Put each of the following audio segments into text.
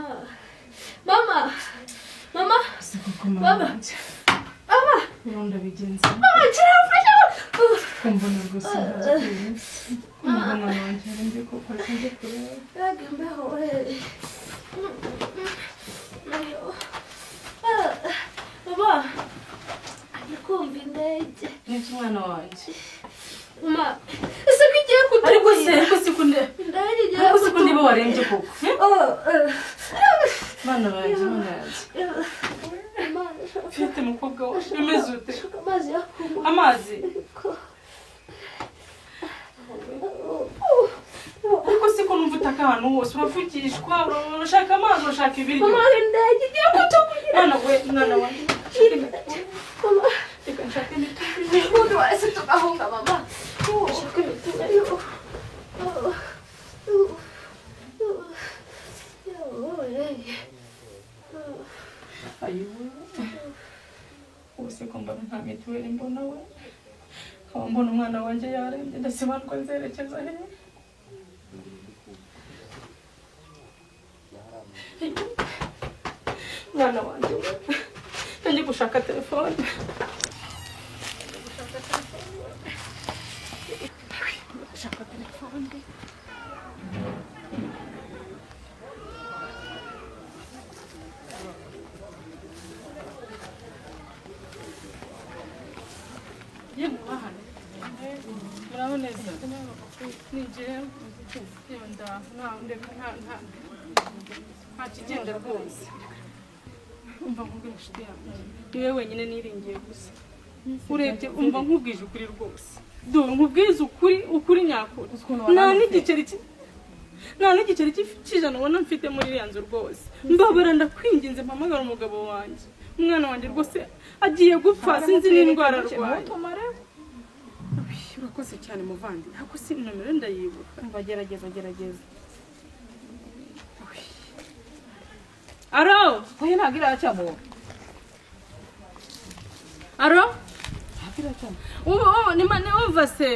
Mama, mama, Se koko mama, mama, mama, ubu ndabigenza mama, kirafasha. Ko mbona rwose ntazi umwana wanjye arembye koko, reka njye kureba. Mbega imbeho we! Mama, ari kumva indege. Nibyo, umwana wanjye. Mama, ese ko igiye Ariko se kutugwira? Ariko se ko Indege igiye ariko se ko niba kutugwira. warembye koko? Bana banjye, bana yanjye. Mama, Mfite umukobwa wawe, umeze ute? Shaka amazi yo kunywa. Amazi? Ariko se ko numva utaka ahantu hose, uravugishwa, urashaka amazi, urashaka ibiryo? Mama, indege igiye kutugwira. Mwana we, mwana wanjye. Mama, Reka nshake mituweli. Ubundi wese tugahunga, mama. Shaka mituweli. Ayiwe, ubu se ko mbona nta mituweli mbona we, nkaba mbona umwana wanjye yarembye, ndasibanwa nzerekeza hehe? Mwana wanjye we, njye gushaka telefone. Gushaka telefone. Yemwe bahano, muraho neza? Ni jewe. Yewe, ndaho, nta ndeka, nta kigenda rwose. Umva nkubwire, inshuti yanjye, niwe wenyine niringiye gusa. Urebye, umva nkubwije ukuri rwose, dore nkubwize ukuri, ukuri nyakuri, nta n'igiceri cy'ijana ubona mfite muri iriya nzu rwose. Mbabara, ndakwinginze, mpamagara umugabo wanjye. Umwana wanjye rwose agiye gupfa, sinzi n'indwara arwaye. Uy, urakoze cyane muvandi. Ntabwo si nomero ndayibuka. Umva, gerageza, gerageza. Aro? Oya, ntabwo iracamo. Aro? Ntabwo iracamo. Ubu ni umva se,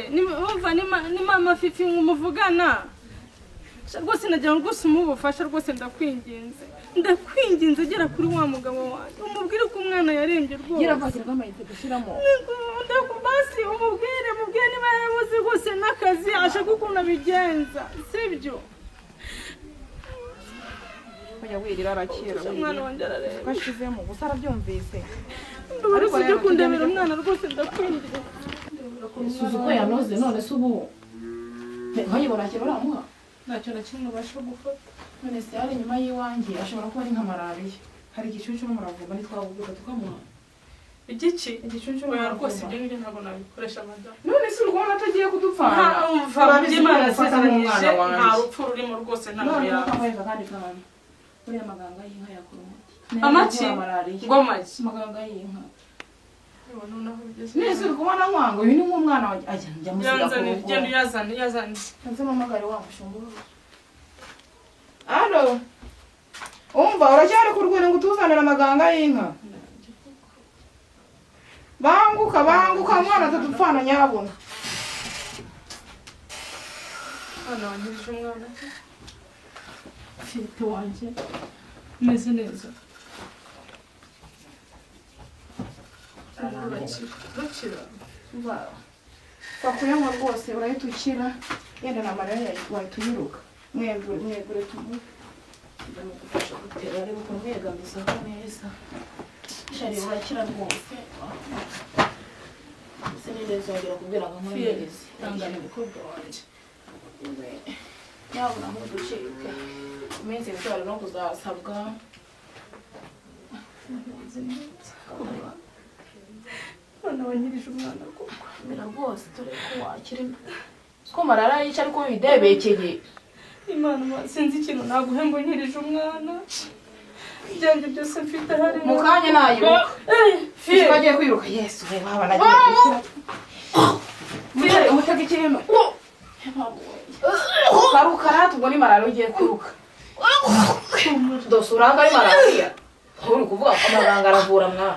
umva, ni mama Fifi muvugana. Sha, rwose nagira ngo rwose umuhe ubufasha rwose, ndakwinginze, ndakwinginze, gera kuri wa mugabo wanjye umubwire ko umwana yarembye rwose. Gira vuba, gira amayinite dushyiramo. Basi umubwire, mubwire niba yarabuze rwose n'akazi, ashaka ukuntu abigenza, sibyo? Oya, wirira, arakira. Umwana wanjye ararembye. Ko ashizemo gusa, arabyumvise. Ndabona Ariko ujya rero kundebera tugende. umwana rwose, ndakwinginze. Suzi uko yanoze. None se ubu nkayibona kera uramuha? Ntacyo na kimwe ubasha gufata. None se ari inyuma y'iwanjye, ashobora kuba ari nka malariya. Hari igicucu n'umuravumba, ntitwawuguta tukamuha? Igiki? Igicucu Oya rwose, n'umuravumba. Ibyo ngibyo ntabwo nabikoresha, madamu. None se uri kubona atagiye kudupfana? Umva, Urabizi ko Imana umufata yasezeranyije nk'umwana wanjye. nta rupfu rurimo rwose, ntabwo None yaba. ntukamwereka akandi kantu? Buriya amaganga y'inka yakora umuti. Amaki? Avura malariya. Ngo amaki? Amaganga y'inka. Noneho bigeze. None uri kubona nkwanga? Uyu ni nk'umwana wanjye, ajya njya musiga ku Yanzane, rugo. genda uyazane, uyazane. Nze mpamagare wa mushumba. Alo, umva, uracyari ku rwuri ngo utuzanire amaganga y'inka? Banguka, banguka, mwana atadupfana nyabuna. Mwana wangirije umwana mfite wanjye umeze neza. Urakira, urakira. Bakuyanywa rwose, urahita ukira. Yenda na mariya wahita uyiruka. Mwegure, mwegure tumuhe. Ndamugufasha gutera, areba ukuntu mwegamizaho neza. Shari, urakira rwose. Sinigeze nzongera kubwira ngo nkomereze. Ihangane, mukobwa wanjye. Nyabuna ntuducike, iminsi mike bari no kuzasabwa. Meze neza. Mwana wangirije umwana koko. Mera rwose, dore ko wakira ko marara yica, ariko bidebekeye. Imana sinzi ikintu naguhemba unkirije umwana. Ibyanjye byose mfite harimo Mu kanya nayiruka. Fiye. Fiye agiye kwiruka. Yesu we, waba nagiye gushyira. Mutege, mutege ikintu. Karuka, ubwo ni malariya ugiye kuruka. Dose uranga ari malariya. Uri kuvuga ko amaganga aravura mwa.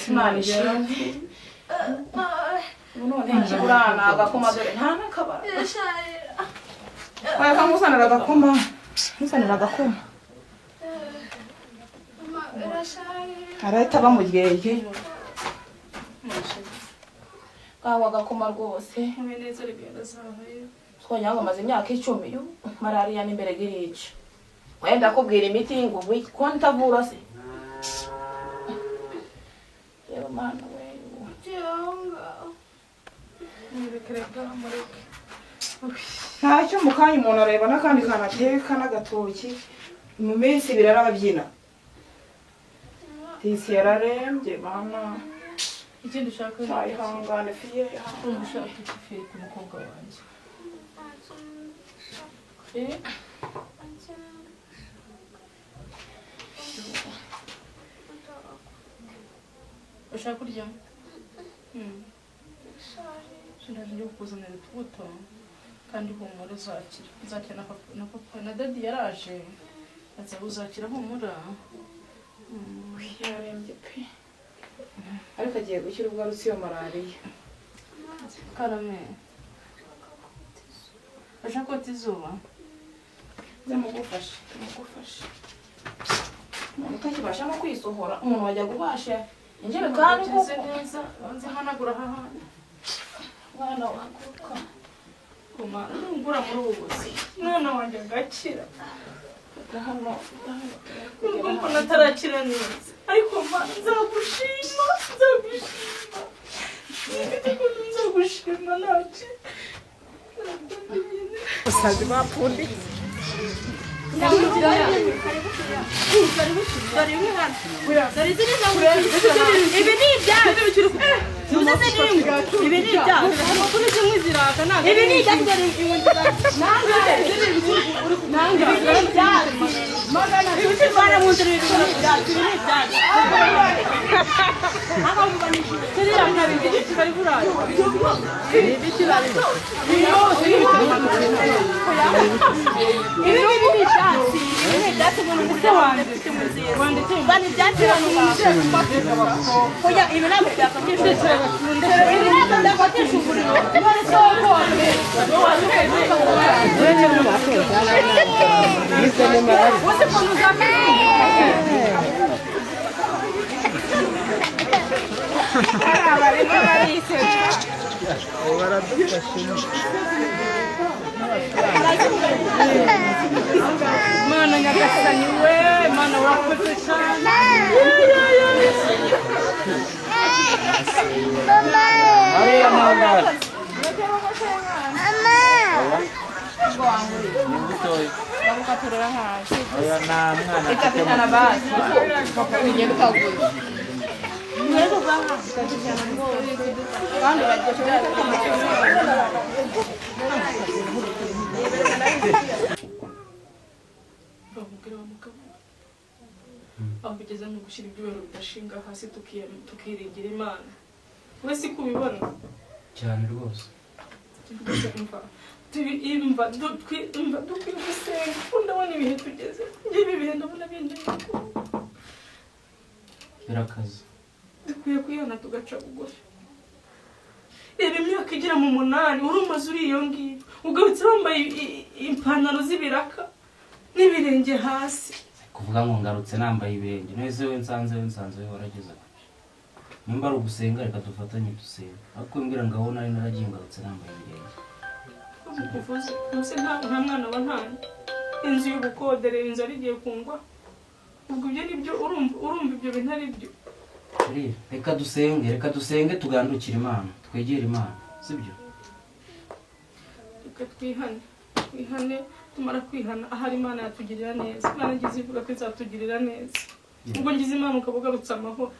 Imana ishimwe. Ubu none ikibura ni agakoma, dore nta n'akabara. Oya, kamuzanira agakoma. Ntuzanire agakoma. Arahita bamuryeye. Kawa agakoma rwose. Neza rigenda zahaye. Twongera ngo maze imyaka 10 yo malariya n'imbere girica. Wenda kubwira imiti ngo ko ntavura se. Yeba mana we. Ntacyo mu kanya umuntu areba n'akandi kantu ateka n'agatoki mu minsi ibiri arababyina. Tisi yararembye bana. Ikindi ushaka ihangane fiye. Ushaka iki fiye ku mukobwa wanjye? Ushaka kurya? Ndaje kukuzanira utubuto kandi humura uzakira. Uzakira na papa na dadi yaraje. Aza uzakira humura. Yararembye pe. Ariko agiye gukira ubwo arutse iyo malariya. Karame. Ushaka kota izuba? Nzamugufashe, mugufashe. Umuntu utakibasha no kwisohora, umuntu wajya gubasha injerekani koko neza, banze hanagura hahandi. Mwana waguruka. Kuma ngura muri ubu buzima. Mwana wanjye agakira. Hano nubwo mbona atarakira neza. Ariko nzagushima, nzagushima. Nzagushima ntacyo. Usazi bapfundi. Ibi ni ibyacu. Ibi ni ibyacu. Ibi ni ibyacu. Mana nyagasani we, mana urakoze cyane. Bamubwira wa mugabo aho bigeze no gushyira ibyubahiro bidashinga hasi tukiringira Imana. We si kubibona cyane rwose. Imva dukwiye gusenga kuko ndabona ibihe tugeze. Ngibi ibihe ndabona binteye birakaze. Dukwiye kwihana tugaca bugufi. Reba imyaka igera mu 8 wari umaze uri iyo ngiyo ugarutse wambaye ipantaro z'ibiraka n'ibirenge hasi. Kuvuga ngo ngarutse nambaye ibirenge nese we nsanze we warageze ku. Nimba ari ugusenga reka dufatanye dusenga. Ariko mbwira ngo aho nari naragiye ngarutse nambaye ibirenge. Kuvuze nose nta mwana wa ntanye. Inzu y'ubukodere inzu ari igiye kungwa. Ubwo ibyo nibyo urumva ibyo bintu ari byo. Reka dusenge tugandukire Imana, twegere Imana, sibyo? Reka twihane tumara kwihana ahari Imana yatugirira neza. Imana ngize ivuga ko izatugirira neza. Ubwo ngize Imana ukaba ugarutse amahoro.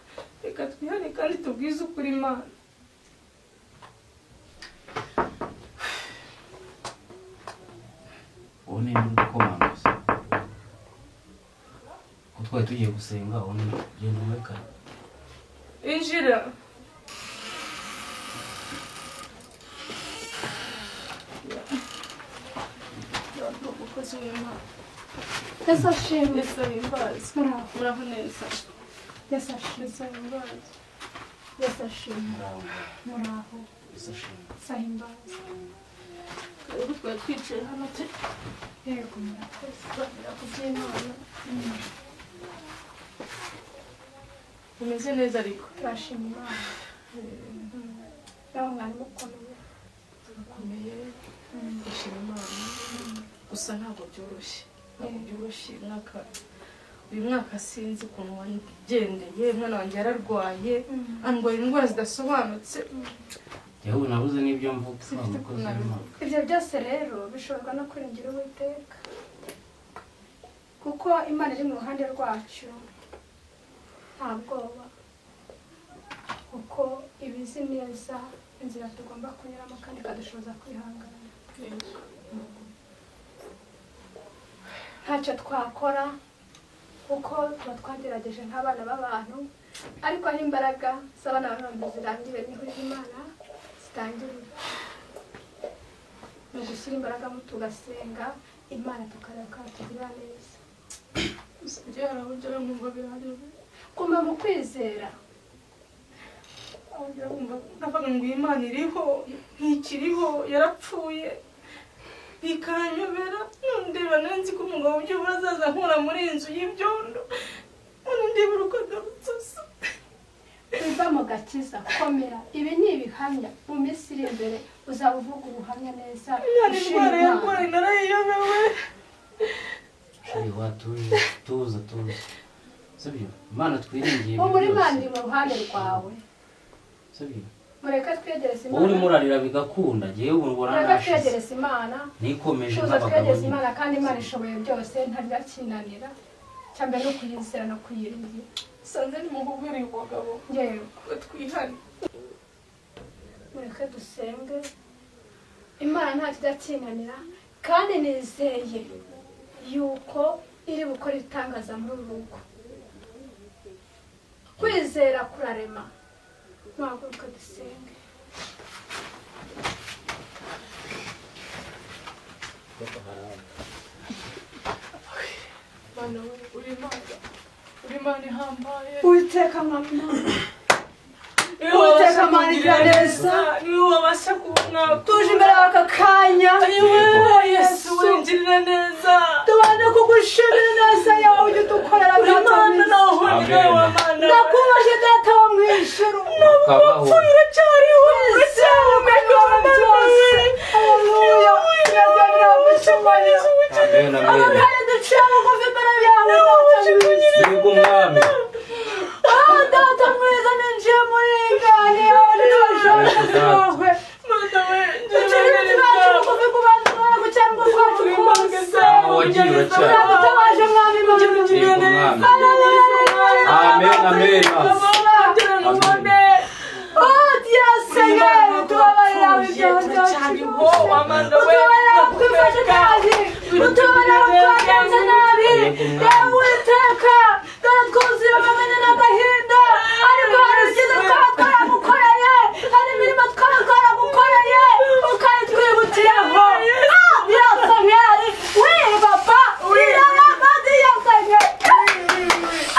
Reka twihane kandi tubwize ukuri Imana. Ubu ni uri gukomanguza. Ko twari tugiye gusenga ubu ni genda muri kare. Injira. Yesu ashimwe. Yesu ahimbaze. Muraho neza. Yesu ashimwe. Yesu ahimbaze. Yesu ashimwe. Muraho. Yesu ashimwe. Yesu ahimbaze. Rero twari twicaye hano turi Yego, murakoze. kuganira ku by'Imana. Umeze neza ariko? Turashima Imana. Nawe mwari mukomeye? Turakomeye, dushima Imana. Gusa ntabwo byoroshye, ntabwo byoroshye. Uyu mwaka sinzi ukuntu wagendeye. Umwana wanjye yararwaye, andwara indwara zidasobanutse. Yewe, nabuze n'ibyo mvuga. Sifite Umukozi ukuntu nabivuga. w'Imana. Ibyo byose rero bishobora no kwiringira Uwiteka, kuko Imana iri mu ruhande rwacu, nta bwoba, kuko ibizi neza inzira tugomba kunyuramo kandi ikadushoboza kwihangana. Ntacyo twakora kuko tuba twagerageje nk'abana b'abantu, ariko aho imbaraga z'abana b'abantu zirangire niho Imana zitangirira. Ni ugushyira imbaraga mu tugasenga Imana, tukareba ko yatugirira neza. Gusa njye hari aho ngera nkumva biranyobeye. Guma mu kwizera. Aho ngera nkumva ndavuga ngo iyi Imana iriho, ntikiriho, yarapfuye, bikanyobera. Ndeba nari nzi ko umugabo byibura azaza ankura muri iyi nzu y'ibyondo, none ndebera uko agarutse asa. Biva mu gakiza, komera. Ibi ni ibihamya, mu minsi iri imbere uzaba uvuga ubuhamya neza. Imana, Ushima indwara Imana. yarwaye narayiyobewe. Chéri, watuje, tuza, tuza, sibyo? Imana twiringiye ibyo Humura, Imana byose. iri mu ruhande rwawe. Sibyo? Mureke twegereze Wowe urimo Imana. urarira bigakunda, jyewe ubu mbona Mureke nashize. twegereze Imana. Nikomeje Tuza nk'abagabo twegereze nyine. Imana, kandi Imana ishoboye byose, ntabirakinanira. Cyambere ni ukuyizera no kuyiringira. Sanze ni mu kubwira uyu mugabo Yego. ngo twihane. Mureke dusenge Imana, nta kidakinanira, kandi nizeye yuko iri bukore ibitangaza muri uru rugo. Kwizera kurarema. Muhaguruke dusenge. Mana we, uri Imana, uri Imana ihambaye. Uwiteka Mwami Imana, Niwe wabasha Uwiteka Mana kugirira igira neza, neza. niwe wabasha kubona. Tuje imbere y'aka kanya. Niwe Yesu, wingirira neza. Tubane kugushimira neza yawe ujya udukorera. Uri Data Imana mwiza. nawe uhungira Amen. wa Mana we. Ndakubashye Data wo mu ijuru. Ukabaho. Uracyariho, uracyariho. Byose, haleluya, iracyubahiro. Amen, amen. Akanya duciye bugufi imbere yawe, Data mwiza. Yego Mwami. Ah, Data mwiza, ninjiye muri iyi gare yawe nijoro zawe. Mana we, Duciye imitima yacu bugufi ku bantu bawe, gucyanirwa kwacu kose. Aho wagiye uracyari. Uradutabaje Mwami Imana. Yego Mwami. Amen, amen. Oh, Dieu Seigneur, tubabarira ibyaha byacu. Utubabarira twifashe nabi, utubabarira twagenze nabi. Yewe Uwiteka, dore twuzuye amaganya n'agahinda, ariko hari ibyiza twaba twaragukoreye, hari imirimo twaba twaragukoreye, ukayitwibukiraho. Ah, Dieu Seigneur, oui papa, oui Dieu Seigneur.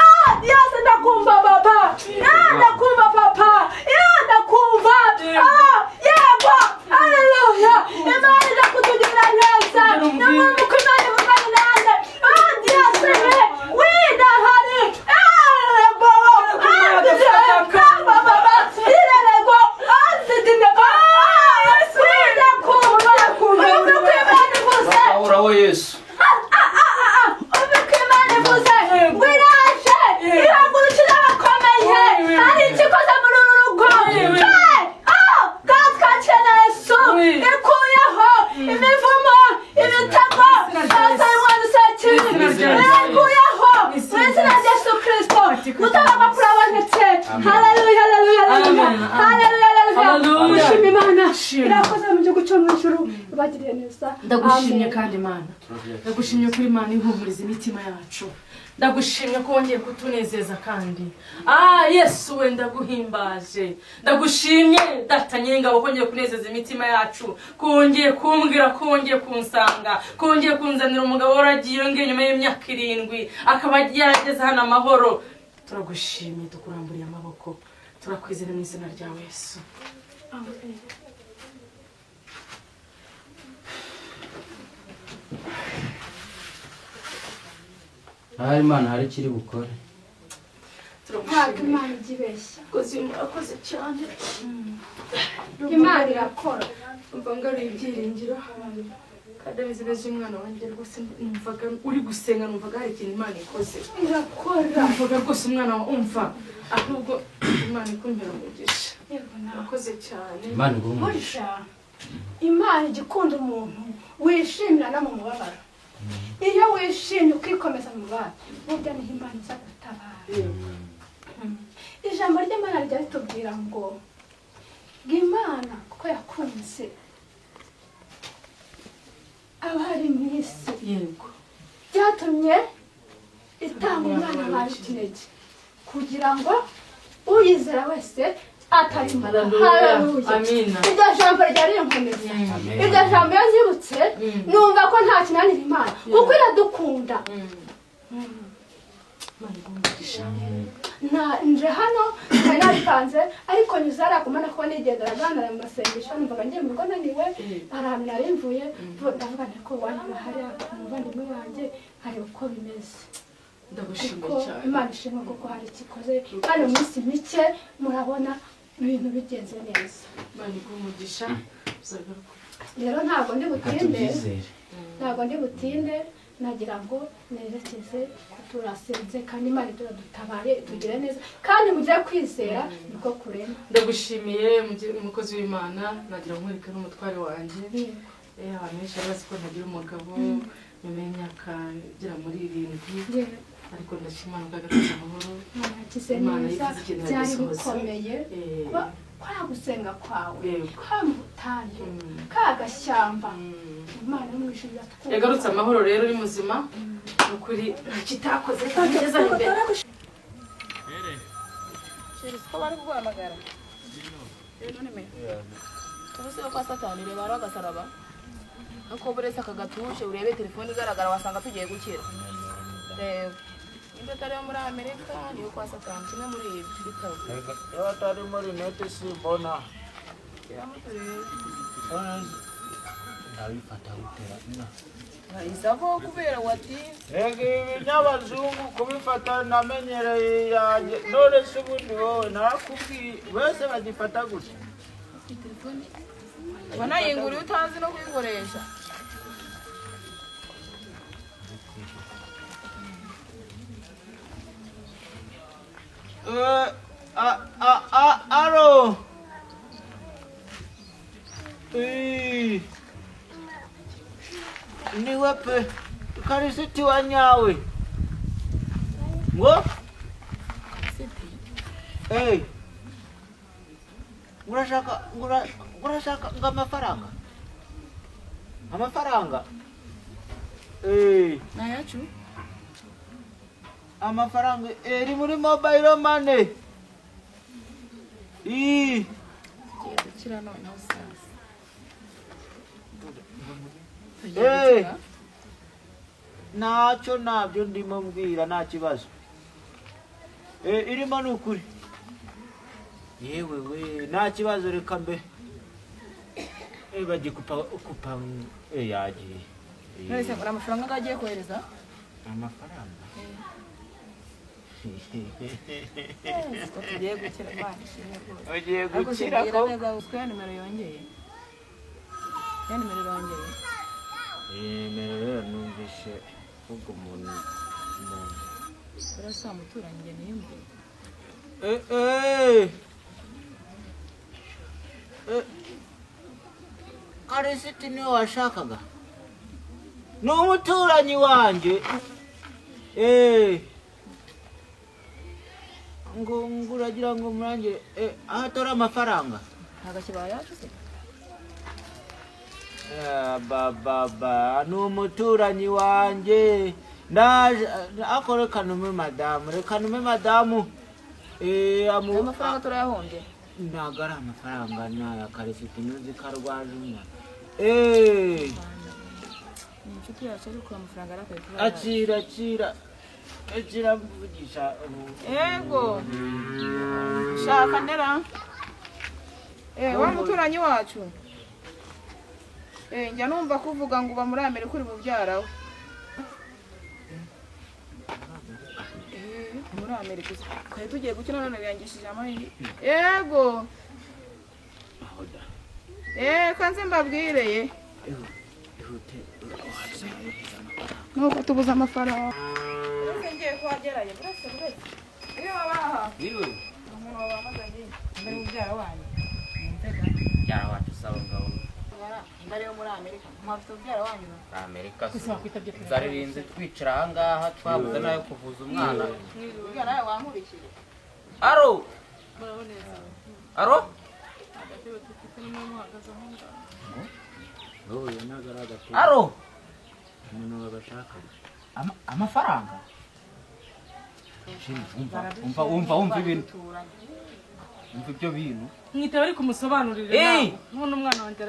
Ah, Dieu, ndakumva papa. Ah, ndakumva papa. Ah, ndakumva. Ah, yego. Haleluya. Imana irakutugirira neza. Nimwumve uko Imana ivugana nanjye. Ah, Dieu Seigneur, oui, ndahari. Ah, bobo. Ah, Dieu. Ah, papa. Irerego. Ah, ndidineka. Ah, oui, ndakumva. Umve uko Imana ivuze. Uhoraho Yesu. Umve uko Imana ivuze ngo iraje ihagurukira abakomeye, hari ikikoze muri uru rugo. Hey! Ah! Kandi twakira na Yesu ikuyeho imivumo, ibitego, abasayimani, sekibi ikuyeho mu izina rya Yesu Kirisito. Gutabarwa kurabonetse. Haleluya, haleluya, haleluya, haleluya, haleluya. Gushima Imana irakoze mu gihugu cyo mu ijuru, ibagiriye neza. Ndagushimye. Amen. Kandi Imana, ndagushimye kuri Imana ihumuriza imitima yacu. Ndagushimye ko wongeye kutunezeza kandi, ah, Yesu we, ndaguhimbaje. Ndagushimye Data Nyiringabo ko wongeye kunezeza imitima yacu, ko wongeye kumbwira, ko wongeye kunsanga, ko wongeye kunzanira umugabo waragiye ngiye nyuma y'imyaka 7 akaba yarageze hano amahoro. Turagushimye, tukuramburiye amaboko, turakwizera mu izina rya Yesu. Amen. Ahari Imana hari ikiri bukore. Ntabwo Turagushimiye. Imana ijya ibeshya. Kozi, murakoze cyane. Imana irakora. Umva, ngaruye ibyiringiro kandi abizi neza umwana wanjye rwose. Numvaga uri gusenga, numvaga hari ikintu Imana ikoze. Irakora. Numvaga rwose umwana wa, umva, ahubwo Imana ikumpera umugisha. Yego nawe. Murakoze cyane. Imana iguhe umugisha. Burya Imana ijya ikunda umuntu wishimira no mu mubabaro. Iyo wishimye ukikomeza mu mubabaro, burya niho Imana iza gutabara. Ijambo ry'Imana rijya ritubwira ngo Imana kuko yakunze abari mu isi, byatumye itanga umwana wayo w'ikinege kugira ngo uyizera wese atarimbuka. Haleluya. Haleluya. Amina. Iryo jambo ryari rinkomeza. Amen. Iryo jambo iyo nyibutse, numva ko nta kinanira Imana kuko iradukunda. Imana iguhe umugisha. Nta nje hano nari nabipanze, ariko nyuze hariya kumana kuba nigendera ganara mu masengesho, numvaga ngiye mu rugo naniwe. Hari ahantu nari mvuye, ndavuga nti ko wanyura hariya ku muvandimwe wanjye nkareba uko bimeze. Ndagushimiye Kuko cyane. Imana ishimwe kuko hari icyo ikoze, kandi mu minsi mike murabona ibintu bigenze neza. Imana iguhe umugisha, uzagaruka. Rero ntabwo ndi Reka butinde. tubyizere. Ntabwo ndi butinde, nagira ngo nerekeze ko turasenze kandi Imana ituradutabaye, itugire neza, kandi mugire kwizera niko kurema. Ndagushimiye, umukozi w'Imana. Nagira ngo nkwereke n'umutware wanjye. Abantu benshi bari bazi ko ntagira umugabo nyuma y'imyaka igera muri 7, ariko ndashima Imana ko yagarutse amahoro. Imana yagize Imana neza. yivuze ikintu Byari iragisohoza. bikomeye. Kuba kwa gusenga kwawe, kwa mu butayu, ka gashyamba, Imana yo mu ijuru iratwumva. Yagarutse amahoro rero, uri muzima. Ni ukuri ntacyo itakoze, reka tugeze aho imbere. Chéri, siko bari kuguhamagara? Ubu se kwa Satani, reba hariho agasaraba nuko buretse aka gatushe, urebe telefone igaragara, wasanga tugiye gukira. Reba nimba atari iyo muri Amerika, niyo kwa Satani, kimwe muri ibyo bitabo. Iyo atarimo rinete simbona. Shyiramo turebe. Ndabifata gutera ina. Urayisako kubera watinze. Rega ibi by'abazungu kubifata namenyereye yanjye. None se ubundi wowe narakubwiye wese bagifata gutya. Wanayinguriye utazi no kuyikoresha. Alo. Eh. Niwe pe Karisiti wa nyawe ngo Eh. Urashaka urashaka ngo amafaranga, amafaranga. Eh. Ni ayacu. Amafaranga eri muri mobile money. Ii. Tugiye gukira noneho sasa. Tugiye Eh. gukira. Ntacyo ntabyo ndimo mbwira, nta kibazo. Eh, irimo ni ukuri. Yewe we, nta kibazo, reka mbe. Eh, bagikupa kupa, eh, yagiye. Eh, None se uri amafaranga angahe agiye kohereza? Amafaranga. Ko tugiye gukira, Imana ishimwe rwose. Ugiye Ariko gukira simbwira ko. neza ko ya nimero yongeye, ya nimero irongeye. Nimero rero numvise vuga umuntu umuntu. Uriya si wa muturanyi njye niyumviye? Eh, eh. Eh. Karisiti niwe washakaga? Ni umuturanyi wanjye. Eh. Ngo uragira ngo murangire aho atora amafaranga. Ntabwo akibaye yacu se? Eh, ba ba ba, ni umuturanyi wanjye. Ndaje ako, reka nume madamu, reka nume madamu. Eh, amu Ayo mafaranga turayahombye. Ntabwo ari amafaranga, ni aya Karisiti, ntuzi ko arwaje umwana. Eh, Ni inshuti yacu, ariko amafaranga arakwiye kuba yacu. Akira, akira, akira, mvugisha. Yego, shaka ndera. Eh, wa muturanyi wacu. Eh, njya numva kuvuga ngo uba muri Amerika, uri mubyara we. Muri Amerika uzi. Twari tugiye gukina none biyangishije amahirwe. Yego. Aho da. Kanze mbabwire ye. Ihute. Nuko tubuze amafaranga. Uretse ngiye kuhagerayo, buretse buretse. Iyo babaha. Wiwe. Umuntu wabamaganye. Mbere mubyara wanyu. Byara wacu sawa ngabo. Mbere yo muri Amerika. Mwafite mubyara wanyu. Amerika se. Inzara irinze twicara aha ngaha twabuze n'ayo kuvuza umwana. Mubyara wawe wankurikiye. Aro! Muraho neza. Aro? Agatebe dufite nimwe muhagaze aho ngaho. Oya ntabwo ari agatebe. Aro! Umuntu wabashaka. Amafaranga? Sheri, umva, umva, umva, umva ibintu. Umva ibyo bintu. Mwitaba ariko umusobanurire Eh! nawe. None umwana wanjye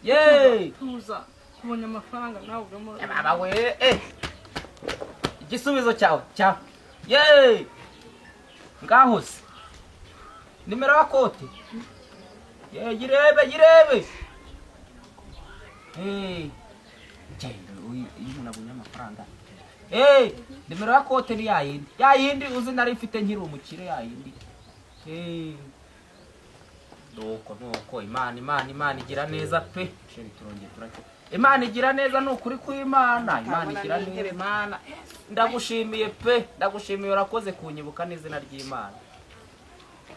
Yeee! tuza kubonye amafaranga nawe ubwamo. Baba we, eh! Igisubizo cyawe, cyawe. Yeee! Ngaho se. Nimero ya kote. Ye, yirebe, yirebe. Eh. Genda, iyo umuntu abonye amafaranga. Eh, nimero ya kote ni yayindi. Yayindi uzi nari mfite nkiri umukire yayindi. Eh. Nuko nuko Imana Imana Imana igira neza pe. Sheri turongeye turacyo. Imana igira neza ni ukuri kw'Imana. Imana igira neza. Mana. Ndagushimiye pe, ndagushimiye urakoze kunyibuka n'izina ry'Imana.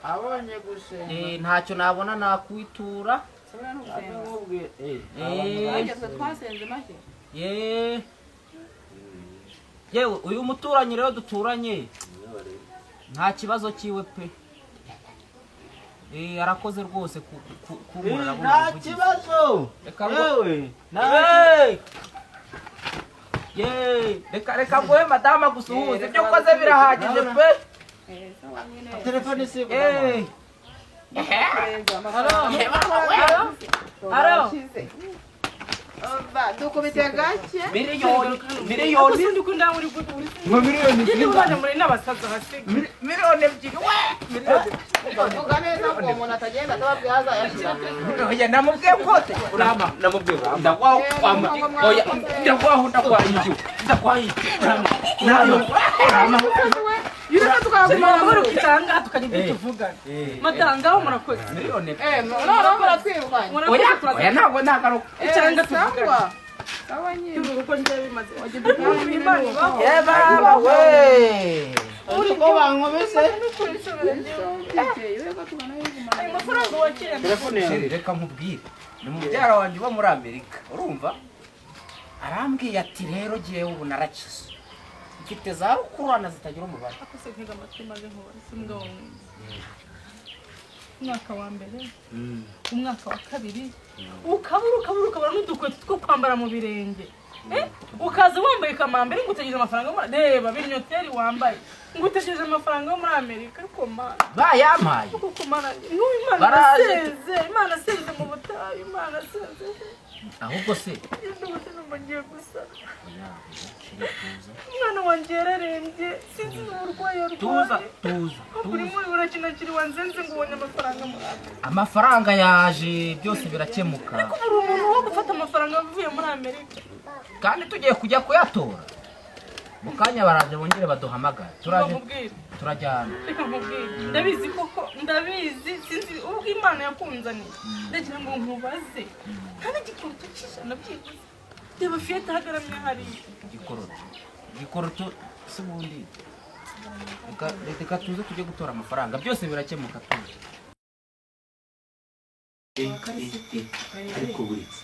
Abonye gusenga. Eh, ntacyo nabona nakwitura. Sabura n'ugusenga. Amubwira. Eh. Eh, Bageze twasenze make. ye. Yewe uyu muturanyi rero duturanye nta kibazo cyiwe pe. Eh, arakoze rwose kunkorera buno Nta buvugizi. kibazo. Reka ngo Yewe. Nta Yeee! Yeee! Reka reka nguhe madama gusuhuza ibyo ukoze birahagije pe. Sawa nyine. Telefone si Yeee! Aro! Aro! Dukubite gake. Miliyoni miliyoni Sindi ko ndawe uri uri. Ngo miliyoni Ngende ubana muri n'abasaza hasiga. miliyoni ebyiri we miliyoni Vuga neza ko uwo muntu atagenda atababwiye azayashyira. oya namubwiye kote urama namubwiye ndagwaho kwama oya ndagwaho ndagwahiye ndagwahiye urama urama Yureka tukaguma Amahoro kitanga tukagira ibyo tuvugana. Madanga murakoze. miliyoni Eh, noneho muratwirukanye. Murakoze oya turaza. oya ntabwo nagaruka Icyanga Eh, tuvugana. sawa. Sawa nyine. Uko njye bimaze. Imana ibaho. ye baba we Uko bankubise. Ayo mafaranga wakiriye. Telefone yawe. Sheri reka nkubwire ni mubyara wanjye uba muri Amerika urumva arambwiye ati rero jyewe ubu narakize mfite za rukururana zitagira umubare Akose ntega amatwi maze nkubaze umugabo mwiza. Umwaka wa mbere, umwaka wa kabiri, ukabura ukabura ukabura n'udukweto two kwambara mu birenge. Eh? Ukaza wambaye kamambiri ngo utegereje amafaranga yo muri reba binyoteri wambaye ngo utegereje amafaranga yo muri Amerika ariko mana bayampaye kuko mana n'ubu Imana Baraje. asenze Imana asenze mu butayu Imana asenze ahubwo se ndumva numva ngiye gusara oya oya Sheri tuza umwana wanjye yararembye sinzi n'uburwayi tuza arwaye tuza buri tuza muri urakinakiri wanzenze ngo ubonye amafaranga muri Amerika amafaranga yaje byose birakemuka uri umuntu wo gufata amafaranga avuye muri Amerika kandi tugiye kujya kuyatora mu kanya baraje bongere baduhamagare turaje nkubwire turajyana reka nkubwire ndabizi koko ndabizi sinzi ubwo Imana yakunzaniye ndagira ngo nkubaze nta n'igikoroto cy'ijana byibuze reba fiyete ahagaramye hariya igikoroto igikoroto se ubundi reka tuze tujye gutora amafaranga byose birakemuka tuze Ariko buretse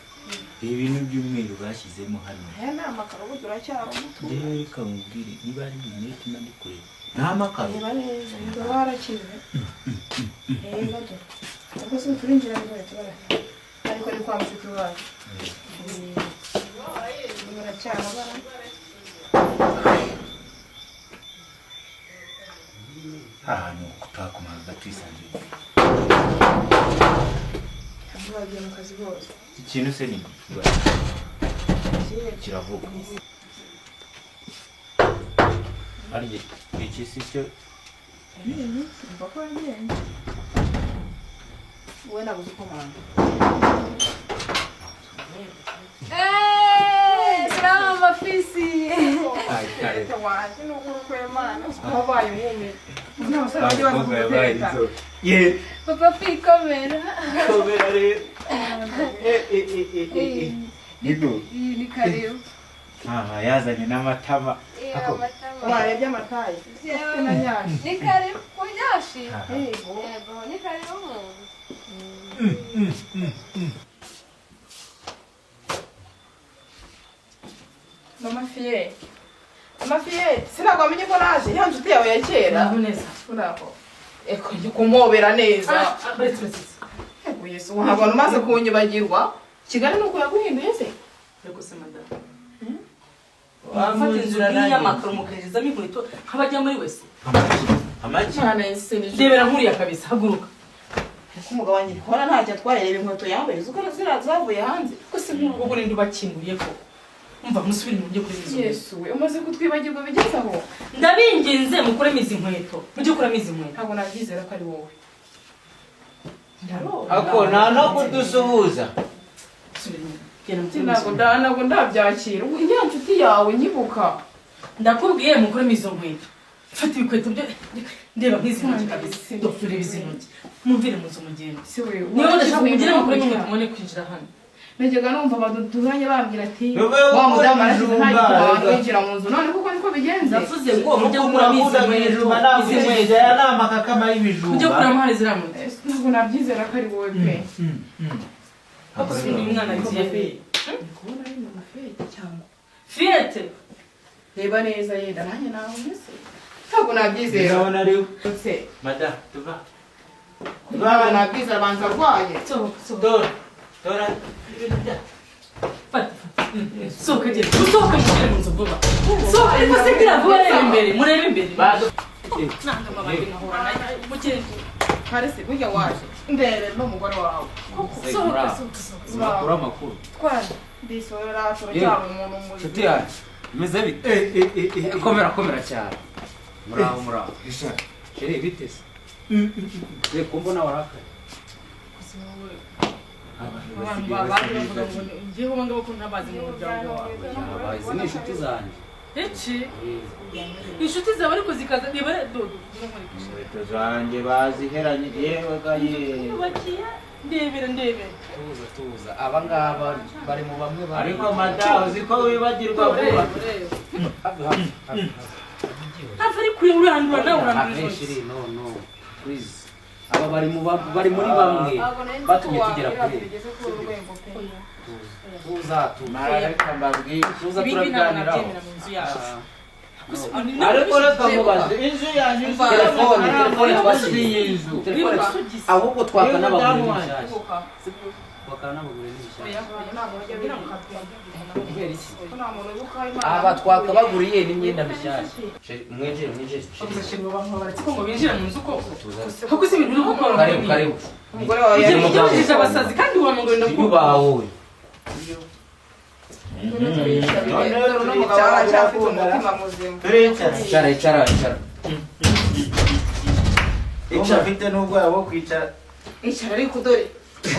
ibi bintu by'umweru bashyizemo hano. Aya ni amakaro ubu turacyari umutu. Njyewe reka nkubwire niba ari rinete mba ndi kureba. Ni amakaro. Reba neza, niba warakize. Reba dore. Ariko si turinjira ngo tubara. Ariko ni kwa mushiki wacu. Baracyababara. Ahantu twakomaga twisanzuye. Ntabwo bagiye mu kazi bose. Iki kintu se ni kiravuga. Arya iki si cyo Umva ko wagenze. Wowe nabuze uko mpanga. Salama mafisi. Leta wanjye ni ukuri kw'Imana wabaye inkumi nta musore wajya baza kugutereta. Ye. Papa kwikomera. Komera rero. Eh, eh, eh, eh, eh, eh. Niko. Iyi ni karibu. Mama yazanye n'amatama. Iyo amatama. Warebye amatayi Yewe. na nyashi. Ni karibu kunyashi. Yego. Yego, ni karibu mu. Mama Fiye, Mama Fiye, sinabwo wamenye ko naje ya nshuti yawe ya kera. Uraho neza. Uraho. Eko njye kumobera neza. Ah, uretse uretse. Ego Yesu, wabona umaze kunyibagirwa. Kigali nuko yaguhinduye se? Ariko se madamu, mufata inzu nk'iyi y'amakaro mukinjizamo inkweto nk'abajya muri wese. Amaki. Cyane sinije. Ndebera nkuriya kabisa, haguruka. Ariko umugabo wanjye ndi kubona ntacyo atwaye, reba inkweto yambaye uzi ko ziriya zavuye hanze. Ko se nk'urugo burindi ubakinguriye koko? Umva, musubire mu mujye kuri izo nkweto. Yesu we, umaze kutwibagirwa bigeze aho. Ndabinginze mukuremo izi nkweto, mujye kuramo izi nkweto. Ntabwo nabyizera ko ari wowe. Ndarora. Ako nta no kudusuhuza. Subira inyuma, genda mukuremo izo Ntabwo nkweto. ntabwo ndabyakira. Ubu ya nshuti yawe nyibuka. Ndakubwiye mukuremo izo nkweto. Fata ibikweto byo, ndeba nk'izi ntoki kabisa. Dore izi ntoki, mumvire mu nzu mugende. Si we. Niba mudashaka mugire mukuremo inkweto mubone kwinjira hano. Najyaga numva baduturanye bambwira ati Wowe wa ukora mudamu arashize nta ibijumba, gituma rega. winjira mu nzu none kuko niko bigenze. Ndavuze ngo mujye gukuramo izi Mukunda nkweto, ibijumba ntabwo izi nkweto. inkweto aya ni amakakama Mujye y'ibijumba. gukuramo hano ziriya nkweto. Ntabwo nabyizera ko ari wowe pe. Ariko se uyu mwana agiye he? Ndi kubona ari mama Fiyete cyangwa Fiyete. Reba neza yenda nanjye nabonye se. Ntabwo nabyizera. Ndabona ari we. Se. Madamu, tuva. Ntabwo nabyizera banza arwaye. Sohoka, sohoka. Tora. Tora. Ibintu bya. Fata, fata. Sohoka genda. Usohoke mugere mu nzu vuba. Sohoka ariko se gira vuba, reba imbere, murebe imbere. Nanga amabandi nkahura nayo. Mugende. Kare se burya waje. Ndebe n'umugore wawe. Sohoka, sohoka, sohoka. Amakuru amakuru. Twara. Ndisorera turacyari umuntu muzima. Nshuti yanjye, imeze bite? Eh, eh, eh, eh. Komera komera cyane. Muraho muraho. Chérie, bite se? Reka mbona warakaye. Abantu babandi bavuga ngo njyewe ubu ngubu ko ntabazi mu muryango wawe. Yaba, izi ni inshuti zanjye. Iki? Inshuti zawe ariko zikaza reba dodo. Inkweto zanjye baziheranye yewe ga ye. Yubakiye ndebera ndebera. Tuza tuza. Aba ngaba bari mu bamwe bari. Ariko madamu uzi ko wibagirwa vuba. Ureba ureba. Hafi hafi hafi. Hafi ari kure urandura nawe urandura Hafi intoki. chérie, no no. Please. Aba bari mu bari muri bamwe Ntabwo nari nzi ko batumye tugera wabwira kuri. bigeze kuri uru rwego pe. Tuza tuza. Mara reka mbabwire. Tuza Ibi ngibi ntabwo turabiganiraho. nabyemera mu nzu yacu. Ariko reka mubaze inzu yanyu Telefone, telefone twashyize. iyi nzu. Telefone Isogisi. ahubwo twaka Yewe n'abagore damu wanjye. n'ibishyashya. Ibuka. Twaka n'abagore n'ibishyashya. Ntabwo bajya bibuka pe. Kubera iki? Ko nta muntu wibuka aho Imana Aba twakabaguriye n'imyenda mishyashya. Mwinjire mwinjire. Ko ngo binjire mu nzu koko. Tuza. Kuko si ibintu uri gukora. Karibu karibu. Umugore wawe Ugiye yari kujya wujije abasazi kandi uhamagara ndakuba. Yubaha wowe. Dore uno mugabo aracyafite umutima muzima. Turicara. Icara icara icara. Icara mfite n'ubwoba bwo kwicara. Icara ariko dore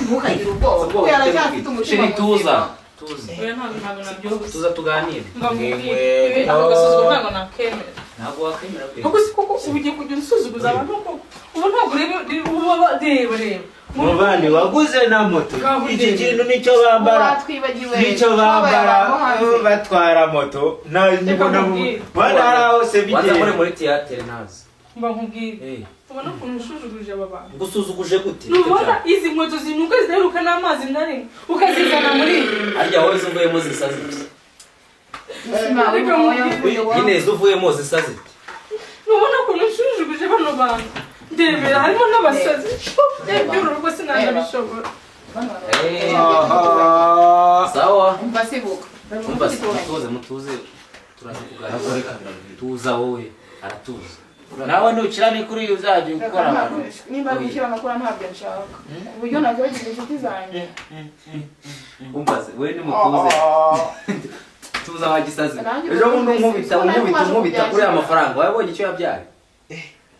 ntukagire ubwoba kuko yaracyafite umutima Chérie, tuza. muzima. Tuza. Oya ntabwo ntabwo nabyo. Tuza tuganire. Mbamubwire. Ako gasuzuguro ntabwo nakemera. Ntabwo wakwemera pe. Kuko si koko ubu ugiye kujya usuzuguza abantu koko. Ubu ntabwo ureba ubu reba reba. Muvandi waguze na moto. Iki kintu nicyo bambara. Watwibagiwe. Nicyo Twabaye bambara abantu hanze. batwara moto. Na nyibona nkubwire. bana hari aho se Waza muri bigenda. muri theatre ntazi. Mba nkubwire. Eh. Ubona ukuntu ushujuguje aba bantu. Ngusuzuguje gute? Nubona izi nkweto zinuka zidaheruka n'amazi na rimwe ukazizana muri iyi. Harya wowe zuvuyemo zisa zite? Reka nkubwire. Nyine zuvuyemo zisa zite? Nubona ukuntu ushujuguje bano bantu. Ndebera harimo n'abasazi. Ibyo urugo sinanabishobora. Eh. Aha. Sawa. Umva sibuka. Umva mutuze mutuze turaza kuganira. Tuza wowe aratuza. Nawe nukira ni kuri uyu uzajya ukora abantu. Nimba ari gushyira amakuru ntabyo nshaka. Ku buryo nakwibagiza inshuti zanjye. Umbaze we ni mutuze. Tuza wa gisazi. Nanjye Ejo bundi unkubita ubu unkubita nari unkubita kuri aya kubyakira. mafaranga wabonye icyo yabyaye.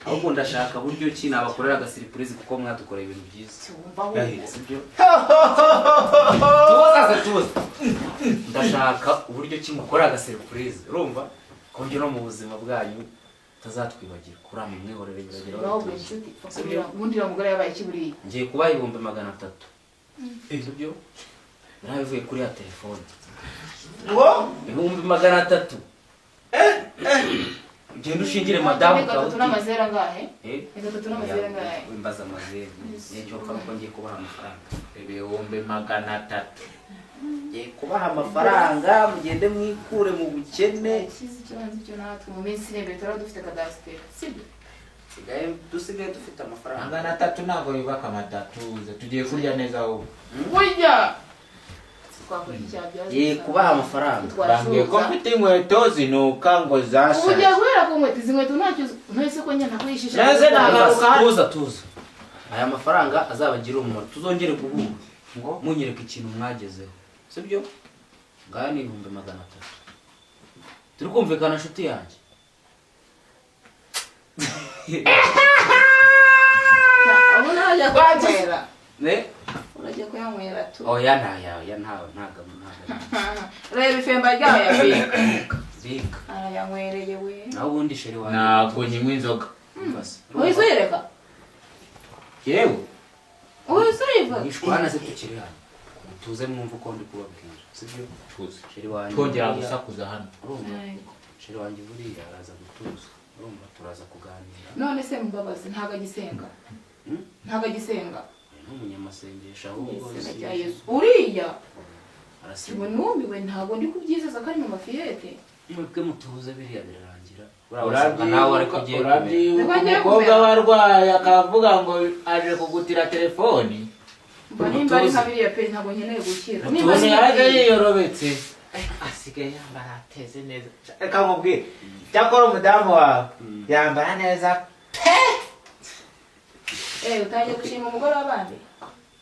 Ahubwo ndashaka buryo ki nabakorera agasiripurize kuko mwadukoreye ibintu byiza. Wumva ahubwo. Sibyo? Tuza se tuza. Ndashaka uburyo ki mukora agasiripurize. Urumva? Ku buryo no mu buzima bwanyu utazatwibagirwa. Uriya mumwihorere biragera Nawe aho ubwo bituze. inshuti ubundi uriya mugore yabaye iki buriya? Ngiye kubaha 300,000, sibyo? Narabivuye kuri ya telefone. Ngo 300,000, ugenda ushingire madamu. Ni gatatu Kawuti. n'amazeru angahe? Eh? Ni gatatu n'amazeru angahe? Wimbaza amazeru, nicyo mpfa nuko ngiye kubaha amafaranga. 300,000. Ngiye kubaha amafaranga, mugende mwikure mu bukene. Ikizi icyo nzi cyo, natwe mu minsi iri imbere turaba dufite kadasiteri, sibyo? Dusigaye dufite amafaranga. 300 ntabwo yubaka amadatuze. Tugiye kurya neza ahubwo. Burya twakora icyabyaza. Ngiye kubaha amafaranga. Bambwiye ko mfite inkweto zinuka ngo Ubu ugiye zashaje. guhera ku nkweto, izi nkweto ntacyo ntese ko njye nakwishisha. Neze nagaruka hano. Tuza, tuza, aya mafaranga azabagirira umumaro, tuzongere guhura Ngo munyereka ikintu mwagezeho, sibyo? Ngaya ni 300,000. Turi kumvikana, nshuti yanjye? Ubu nawe ajya kuyanywera. Ne? Urajya kuyanywera tu. Oya, ntaya, oya, ntawe, ntago, ntago. Reba ifemba ryayo yabika. Bika, bika. Arayanywereye we. Naho ubundi chéri wanjye. Ntabwo nyinywa inzoga. Umva se. Uhise uyireka. Yewe. Uhise uyiva. Mwishwana se, tukiri hano tuze mwumve uko ndi kubabwira, sibyo? Tuzi. Chéri wanjye Twongera buriya- gusakuza hano. Urumva, chéri wanjye buriya araza gutuza, urumva, turaza kuganira. None se mbabazi, ntabwo agisenga? Hmm? Ntabwo agisenga? Ni umunyamasengesho ahubwo. Izina rya Yesu, uriya Arasenga. Ubu numiwe, ntabwo ndi kubyizeza ko ari mu mafiyete. Mwebwe mutuze, biriya birarangira. Uriya nawe ariko ugiye kumera. Urabyibuka Niko ngiye umukobwa kumera. warwaye akavuga ngo aje kugutira telefoni? Mba nimba ari Mutuze. nka biriya pe, ntabwo nkeneye gukira. Mutuze. Nimba ari Ukuntu nka yaje biriya. yiyorobetse, asigaye yambara ateze neza. Reka nkubwire, cyakora umudamu wawe yambara neza. Eh, utangiye gushima umugore w'abandi.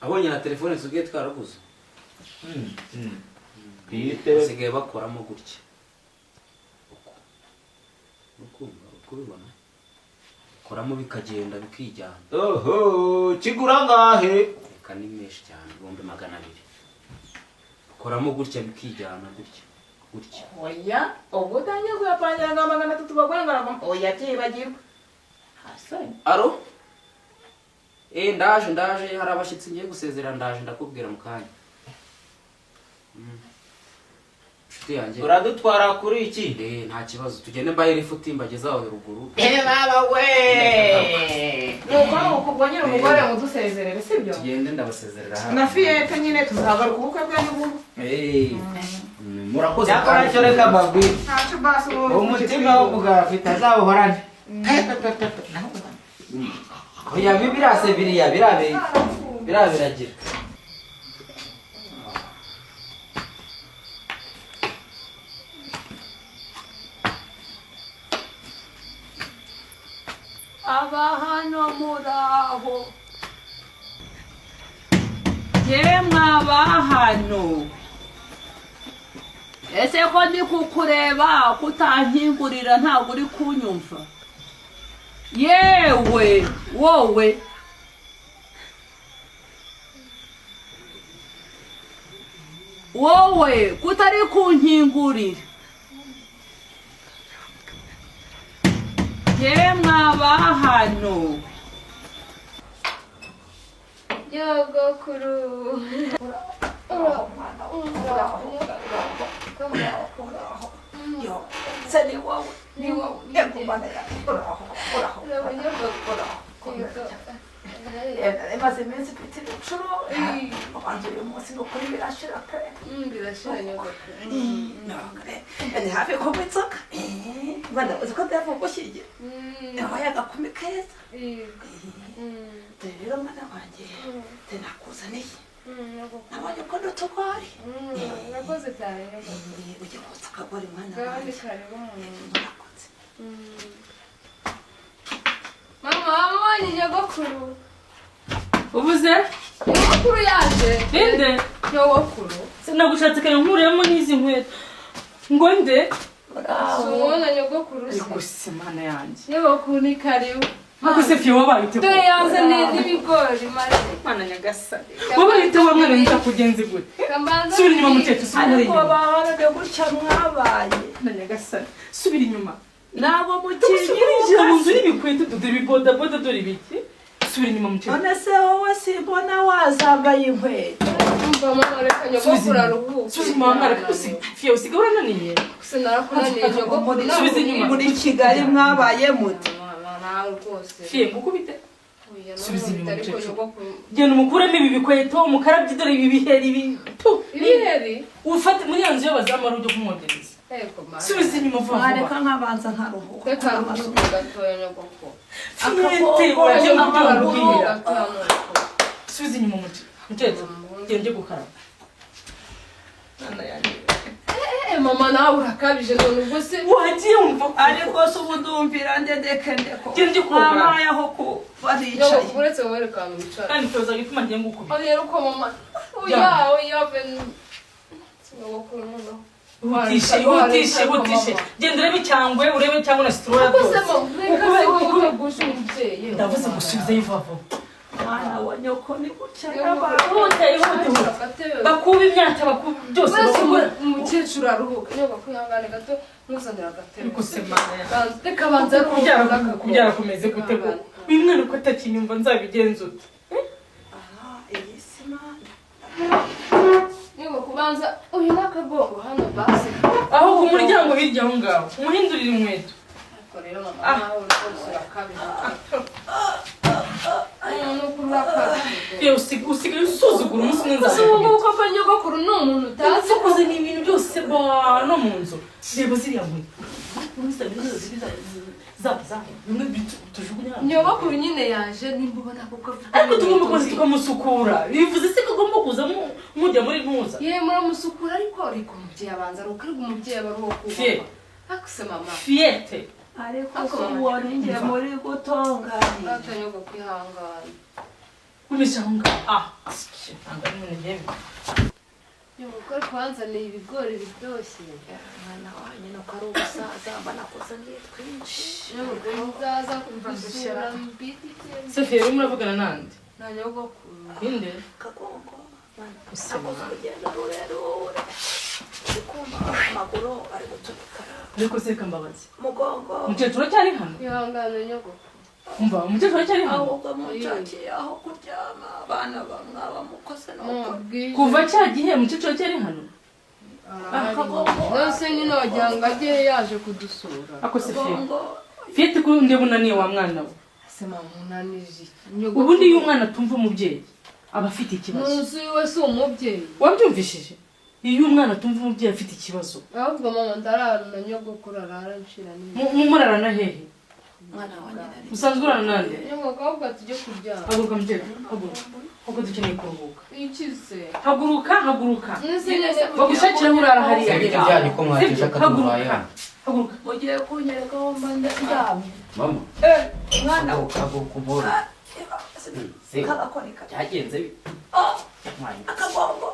Abonye na telefone tugiye twaraguze. Bwite. Basigaye bakoramo gutya uku, ukumva uko ubibona, koramo bikagenda bikijyana. Oho, kigura ngahe? Reka, ni menshi cyane, 200,000. Koramo gutya bikijyana gutya gutya. Oya, ubwo utangiye kuyapangira ngo 300 bagore ngo aravamo, oya, byibagirwa hasoni. Aro, eh, ndaje, ndaje, hari abashyitsi ngiye gusezera, ndaje, ndakubwira mu kanya. Inshuti yanjye. Uradutwara kuri iki? Eh, nta kibazo, tugende mbaye lifuti mbageze aho ruguru. Eh, baba we! Nuko nuko ubwo nyine umugore mudusezerere, sibyo? Tugende, ndabasezerera hano. Na fiyete nyine tuzagaruka ubukwe bwe ni bubu. Eh, murakoze. Cyakora Kandi- cyo reka mbabwire, Ntacyo basi ubu. umutima w'umugabo afite azawuhorane. Oya, birase biriya birabe birabiragira. Aba hano muraho? Yemwe aba hano, ese ko ndi kukureba kutankingurira, ntabwo uri kunyumva? Yewe wowe, wowe kutari kunkingurira? Yemwe aba hano. Nyogokuru. Yo, se ni wowe, ni wowe. Yego mana yanjye, uraho, uraho, uraho, komera cyane. Maze iminsi mfite ibicuro, ubanza uyu munsi ni ukuri birashira pe. Birashira nyogokuru. Ni hafi kunywa inzoga. Mwana, uzi ko ndavuga gushyingira? Yabaye agakumi keza. Dore rero mwana wanjye, dore nakuzaniye. Nabonye ko n'utugori. Urakoze cyane nyogokuru. Ujye kotsa akagori mwana Ngaho ni wanjye. karibu mu nzu. Murakoze. Mama, wamubonye nyogokuru? Ubuze? Nyogokuru yaje. Inde? Nyogokuru. Sinagushatse kare nkuremo n'izi nkweto ngo nde. Si ubona nyogokuru se? Gusa mana yanjye. Nyogokuru, ni karibu. Ntabwo se fiyo wabaye ute Dore yanzaniye n'ibigori maze. Mana nyagasani. Wabaye ute wa mwana nzakugenze gute? Kambanza. Subira inyuma mukecuru, subira Ariko inyuma. bahorane gutya mwabaye. Mana nyagasani, subira inyuma. Ntabwo Urinjira mu nzu mukinyiruka. n'ibikweto, dore ibibodaboda, dore ibiki. Subira inyuma mukecuru. None se wowe simbona wazambaye inkweto. Umva mama, reka nyogokuru aruhuke. Subiza inyuma wa mwana, kuko fiyo usigaye urananiye. Sinarakunaniye nyogokuru. Subiza inyuma. Muri Kigali mwabaye mute. Mama nawe rwose. Fiyo ngukubite. Oya, Subiza inyuma ariko mukecuru. nyogokuru. Genda umukuremo ibi bikweto, umukarabye, dore ibi biheri ibi. Tu. Ibiheri? Ufate muri ya nzu y'abazamu ari ujye kumwogereza. Yego mama. Subiza inyuma vuba Mwareka vuba. nkabanza nkaruhuka. Reka aruhuke gatoya nyogokuru. Fiyete wagiye mu byo Aruhuke wambwira. gatoya nyogokuru. Subiza inyuma mukecuru. Mukecuru, genda ujye gukaraba. Mwana yanjye. Eh mama nawe urakabije none ubwo se. Wagiye wumva ko Ariko se ubu ndumvira ndedeke ndeko. Genda ujye koga. Mwabaye aho kuba nicaye. Nyogokuru uretse wowe reka wicare. Kandi toza gituma ngiye ngukubita. Oya ariko mama. Oya oya ben. Nyogokuru noneho. Hutishe, hutishe, hutishe. Genda urebe icyangwe, urebe cyangwa na sitora Ariko se byose. mama, reka se wowe utagusha umubyeyi. Ndavuze ngo subizayo vuba vuba. Mwana wa nyoko ni gutya yabaye. Ihute, ihute, ihute. Agatebe. Bakuba imyaka, bakuba byose. Wese Bakuba. umukecuru aruhuka. Nyogokuru ihangane gato ntuzanire agatebe. Ariko se mama ya. Reka banza Kubyara kubyara kumeze gute ko? Uyu mwana uko atakinyumva nzabigenza ute? Aha, iyi si mana. Nyogokuru banza uyu ni akagongo hano basi. Aho ku muryango hirya aho ngaho. Umuhindurire inkweto. Ariko rero mama nawe rwose urakabije. Umuntu urakabije. Yewe usigaye usuzugura umunsi umwe Gusa ubu nzakubita. ngubu koko nyogokuru ni umuntu utazi. Upfa kuzana ibintu byose ba no mu nzu. Reba ziriya nkweto. Za bimwe tujugunya. Nyogokuru nyine yaje nimba ubona kuko afite. Ariko tugomba kuza tukamusukura. Bivuze se ko agomba kuza mujya muri ntuza. Ye muramusukura ariko reka umubyeyi abanza aruhuka, ariko umubyeyi aba ari uwo Fie. kubahwa. Ariko se mama. Fiyete. Ariko se uwo ni njye muri gutonganya. Data nyogokuru ihangane. Gumisha aho ngaho. Ah, ntabwo ari ibintu ngiye bikora. Nyogokuru ariko wanzaniye ibigori biryoshye. Mwana wanjye nuko ari ubusaza mba nakuzaniye twinshi. Nyogokuru nzaza kugusura mbiti. Sophie, urimo uravugana nande? Na nyogokuru. Ninde? Kagongo. Mwana, nakoze urugendo rurerure. Ndi kumva amaguru ari guturikara. Ariko se reka mbabaze. Umugongo. Umukecuru aracyari hano? Ihangane nyogokuru. Umva, umukecuru aracyari hano? Ahubwo munshakiye aho kuryama abana bamwaba mukoze nuko. Bwije. Kuva cya gihe umukecuru aracyari hano? None se nyine wagira ngo ajye yaje kudusura. Ako se Fiyete. Kagongo. Fiyete ko ndeba unaniye wa mwana we. Se mama unanije iki? Ubundi iyo umwana atumva umubyeyi aba afite ikibazo. Ntuzi we si umubyeyi. Wabyumvishije? Iyo umwana atumva umubyeyi afite ikibazo. Ahubwo mama ndarara na nyogokuru arara nshira nini. Murarana hehe? Mwana wanjye nari. Usanzwe urarana nande? Nyogokuru ahubwo tujye kuryama. Haguruka mukecuru, haguruka. Ahubwo dukeneye kuruhuka. Iki se? Haguruka, haguruka. Nese nyine Bagushakira aho urara hariya. Ibiti byanyu ko mwateje Sibyo? akaduhaye Haguruka. hano. Haguruka. Mugiye kunyereka aho mba ndyamye. Mama, Mwana wa. haguruka, haguruka umpore. Se, Kagakoreka. byagenze bite? Mwana, Akagongo.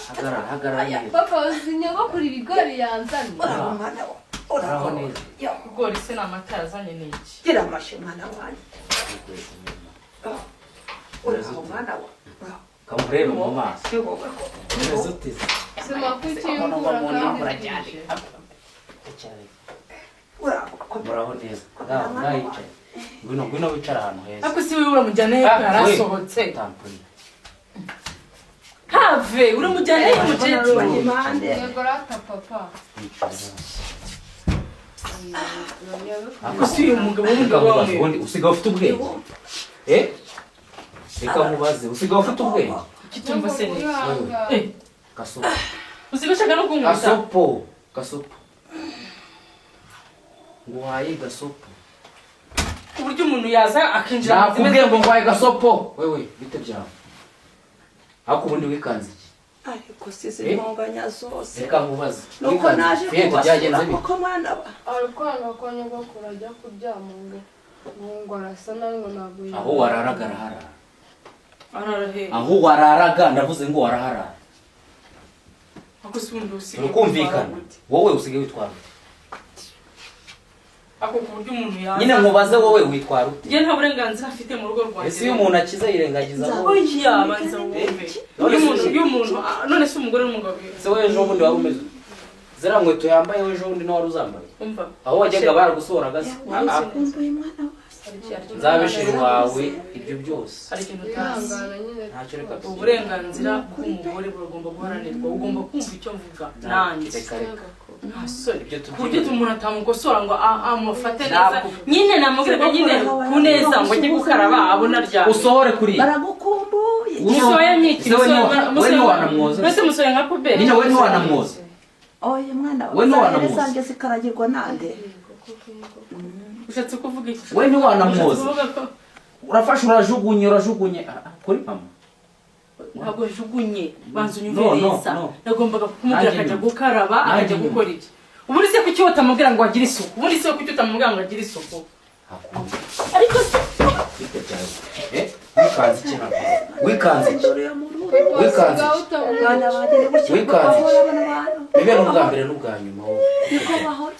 hagarara, hagarara neza. Papa uzi nyogokuru ibigori yanzaniye. Uraho mwana wa. Uraho Uraho. neza. Yo. Ibigori se ni amata yazanye ni iki? Gira amashyi mwana wanjye. Uraho mwana wa. Uraho. Kamurebe mu maso. Ni wowe ko. Umeze ute se? Se mama kuki imvura kandi bwije? Uraho. Muraho neza. Ngaho, ngaho yicaye. Ngwino, ngwino wicare ahantu heza. Ariko si wowe uramujyana he ko yarasohotse? Tamponi. Have, uramujyana he mukecuru? Impande. Yego rata papa. Yicaye hose. Ariko si uyu mugabo Reka w'umugabo nkubaze, wawe. ubundi usigaye ufite ubwenge? Eh? Reka nkubaze, usigaye ufite ubwenge? Kitumva se ni iki? Ihangane. Eh, Gasopo. usigaye ushaka no kunkubita? Gasopo. Gasopo. Nguhaye gasopo. Uburyo umuntu yaza akinjira mu nzu Nakubwiye imeze ngo nguhaye gasopo. Wewe, bite byawe? Ariko ubundi wikanze iki? Ariko sizi intonganya zose. Reka nkubaze. Nuko Wikanze. naje Fiyete byagenze kubasura bite? koko mwana wa. Ari kwanga ko nyogokuru ajya kuryama ngo ngo arasa nabi ngo ntabwo Aho wararaga araharara. Arara he? Aho wararaga ndavuze ngo waraharara. Ariko si ubundi usigaye Turi kumvikana. witwara gute? Wowe usigaye witwara ute? Ako ku buryo umuntu yaza. Nyine nkubaze, wowe witwara ute? Njye nta burenganzira afite mu rugo rwanjye. Ese iyo umuntu akize yirengagiza wowe? Oya, banza wumve. None Iyo se- umuntu, iyo umuntu, ah, none se umugore n'umugabo? Se wowe ejo bundi wari umeze ute? Ziriya nkweto yambaye ejo bundi niwe wari uzambaye? Umva. Aho wajyaga baragusohoraga se? Ah, ah. Kumbuye mwana wawe. Nzabishira iwawe ibyo byose. Hari ikintu utazi. Ihangana nyine. Ntacyo, reka tugende. Uburenganzira bw'umugore buragomba guharanirwa. Ugomba kumva icyo mvuga nanjye. Reka, reka. Nta soni. Ibyo Ku buryo tubyibagirwe. umuntu atamukosora ngo amufate neza. Ntabwo. Nyine namubwiraga nyine ku neza ngo ajye gukaraba abona aryamye. Usohore kuri Baragukumbuye. Musohoye nk'iki? Se we we ntiwanamwoza? Mbese musohoye nka puberi? Nyine we ntiwanamwoza? Oya mwana We ntiwanamwoza. zanjye zikaragirwa nande? Ushatse kuvuga iki? We ntiwanamwoza? Ushatse kuvuga ko Urafashe urajugunye, urajugunye. Ah, ah, kuri mama. Ntabwo njugunye, banza unyumve No, no, neza. no. Nagombaga kumubwira Nanjye akajya nyumva. gukaraba, Nanjye akajya nyumva. gukora iki. Ubundi se kuki utamubwira ngo agire isuku? Ubundi se kuki utamubwira ngo agire isuku? Hakunda. Ariko se Bite byawe? Eh, wikanze iki hano? Wikanze iki? Dore mu rugo. Wikanze Sigaho iki? utamubwira. Mwana wanjye, ni gutya Wikanze iki? bahora bano bantu. Bibe n'ubwa mbere n'ubwa nyuma wowe. Niko bahora,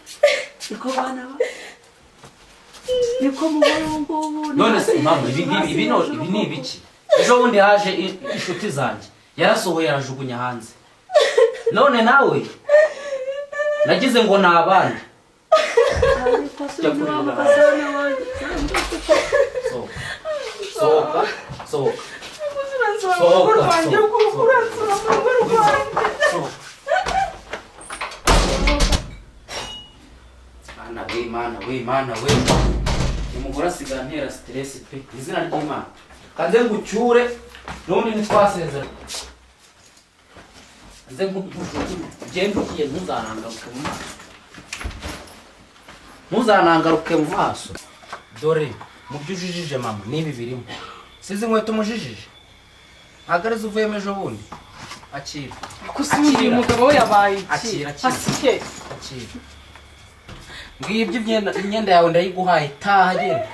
niko bana ba, niko mubona ubu ngubu ni None se hasi impamvu hejuru, ibi hasi ibi no hejuru ibi ni koko. ibiki? Ejo bundi haje inshuti zanjye, yarasohoye arajugunya hanze. None nawe nagize ngo ni abandi. Ariko se Jya uyu kurira. wa mukazana wanjye? Sohoka, sohoka, sohoka. Uransura mu rugo Sohoka, rwanjye. sohoka. Uransura mu rugo rwanjye. Sohoka. Mana we, Mana we, Mana we, umugore asigaye antera stress pe. Izina ry'Imana, kanze ngucyure n'ubundi ntitwasezera. Nze nkujugunye ugende ugiye. Ntuzanangaruke mu maso, ntuzanangaruke mu maso. Dore mu byo ujijije mama n'ibi birimo. Sizi inkweto umujijije, ntabwo arizo uvuyemo ejo bundi. Akira. Gusa ubundi uyu mugabo we yabaye iki? Akira, akira. Asike. Akira, ngibyo imyenda yawe ndayiguhaye. Taha, genda,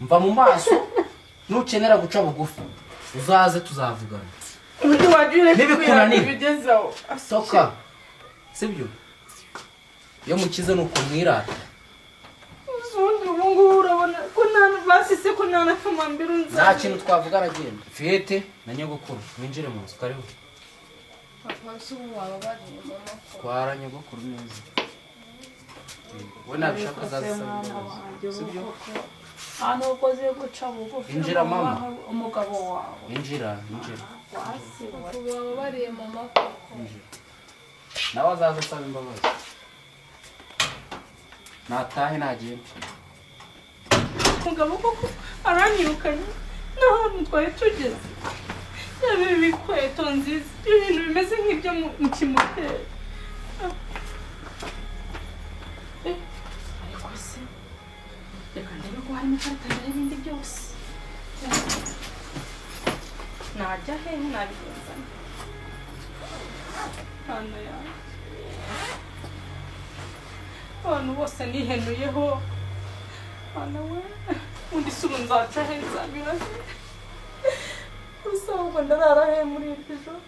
mva mu maso. Nukenera guca bugufi uzaze tuzavugana. Ubundi wagiye ureka Nibikunanira. ibigezaho. Soka, sibyo? Iyo mukize ni uko mwirata. Ubundi ubu ngubu urabona ko nta basise, ko nta n'akamambiri Nta nzanye. kintu twavuga, aragenda. Fiyete na nyogokuru mwinjire mu nzu, karibu. Papa, se ubu wababariye mama ko? Twara nyogokuru neza. We nabishaka azaza asaba imbabazi, sibyo? Hano ukoze guca bugufi. Injira, mama. Umugabo wawe. Injira, injira. Wasi we. Papa, wababariye mama koko? Injira. Nawe azaza asaba imbabazi. Natahe, nagenda. Umugabo koko aranyirukanye n'ahantu twari tugeze. Yaba ibi bikweto nziza, ibintu bimeze nk'ibyo mu kimoteri. Eh, ariko se reka ndebe ko harimo ikarita n'ibindi byose. Najya hehe? Nabigenza nte? Hano yanjye, abantu bose nihenuyeho. Mana we, undi si ubu nzaca he? Nzanyura he? Gusa ahubwo ndarara he muri iryo joro?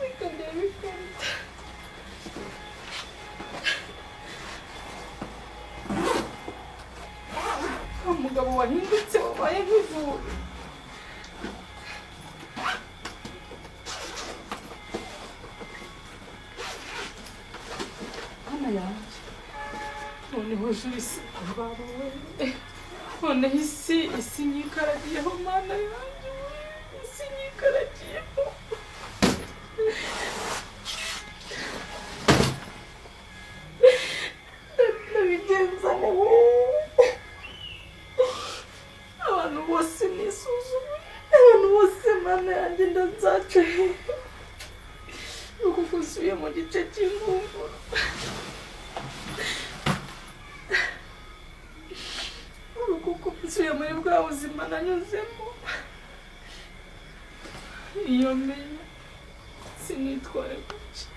Reka ndebe ikarita. Umugabo wahindutse, wabaye nk'ivuri. Hano yanjye, noneho isi baba we, noneho isi nyikaragiyeho. Mana yanjye we, isi nyikaragiyeho. Ndabigenza we? Abantu bose nisuzume, abantu bose. Mana yanjye, ndazaca he? Nuko kusubiye mu gice cy'ingunguru. Ubu kuko nsubiye muri bwa buzima nanyuzemo. Iyo menya sinitware gutya.